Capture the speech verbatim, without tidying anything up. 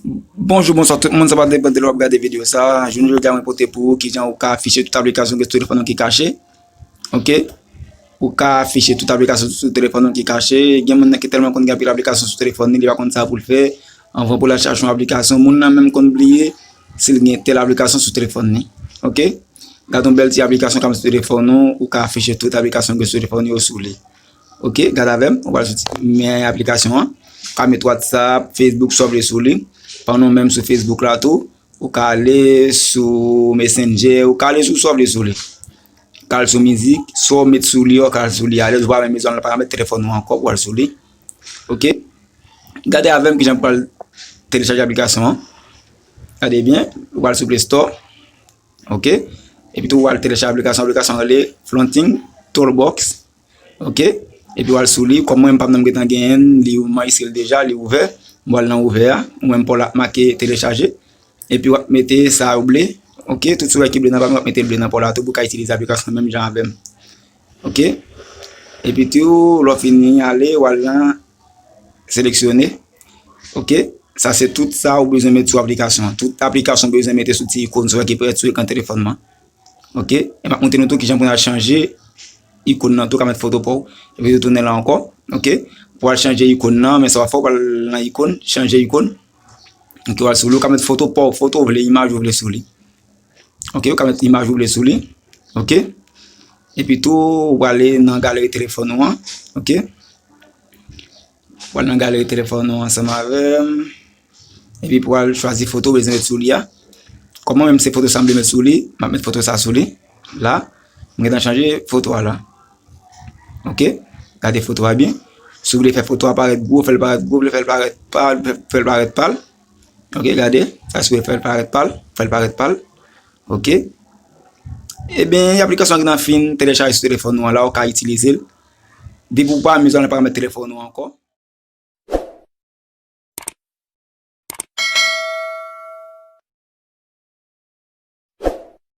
Bonjou, bonswa tout moun, sa pa depann de lè w ap gade videyo sa. Jounen jodi a mwen pote pou ou kijan ou ka afiche tout aplikasyon ki sou telefòn ou ki kache. Ok? Ou ka afiche tout aplikasyon sou telefòn ou ki kache. Gen moun nan ki tèlman konn gen anpil aplikasyon sou telefòn li, li pa konn sa pou l fè. Anvan pou l al chache yon aplikasyon, moun nan menm konn bliye si l gen tèl aplikasyon sou telefòn li. Ok? Gade yon bèl ti aplikasyon k ap sou telefòn ou, ou ka afiche tout aplikasyon ki sou telefòn yo sou li. Ok, gade avè m, ou pral soti men aplikasyon an. Ou ka met WhatsApp, Facebook, sa w vle sou li. Pandan w menm sou Facebook la tou, ou ka ale sou Messenger, ou ka ale sou sa w vle sou li. Ou ka al sou mizik, sa w met sou li, ou ka al sou li alèz, ou pa menm bezwen al nan paramèt telefòn ou ankò pou al sou li. Ok? Gade avè m kijan pou al telechaje aplikasyon an. Gade byen, ou pral sou Play Store. Ok? Epi tou, ou al telechaje aplikasyon, aplikasyon an rele Floating Toolbox. Ok? Epi ou al sou li, kòm mwen menm pa m nan m gentan genyen l, li mwen enskri l deja, li ouvè. Mwen al nan ouvè a, ou menm pa w la make telechaje. Epi w ap mete sa ou ble. Ok? Tout sa w wè ki ble nan pa m, w ap mete l ble nan pa w la tou pou w ka itilize aplikasyon menm jan avè m. Ok? Epi tou, lè w fini ale, w al nan seleksyone. Ok? Sa se tout sa ou bezwen met sou aplikasyon an. Tout aplikasyon ou bezwen mete sou ti ikòn sa w wè ki parèt sou ekran telefòn nan. Ok? E m ap montre nou tou kijan pou n al chanje ikòn nan tou, ka met foto pa w. Epi tou tounen la ankò. Ok? Pou al chanje ikòn nan, men sa w ap fè, w pral nan ikòn, chanje ikòn. Ok, w al sou li, ou ka met foto pa w, foto w vle, imaj ou vle sou li. Ok, ou ka met imaj ou vle sou li. Ok? Epi tou, ou prale nan galeri telefòn ou an. Ok? Ou al nan galeri telefòn ou ansanm avè m. Epi pou al chwazi foto ou bezwen met sou li a. Kòm mwen menm se foto sa m vle met sou li, m ap met foto sa sou li. La, m gentan chanje foto a la. Ok? Gade foto a byen. Si w vle fè foto a parèt gwo, fè l parèt gwo, vle fè l parèt pal, fè, fè l parèt pal. Ok, gade. Sa si w vle fè l parèt pal, fè l parèt pal. Ok? Ebyen, aplikasyon an gentan fin telechaje sou telefòn ou an la, ou ka itilize l. Depi w pa bezwen al nan paramèt telefòn ou ankò.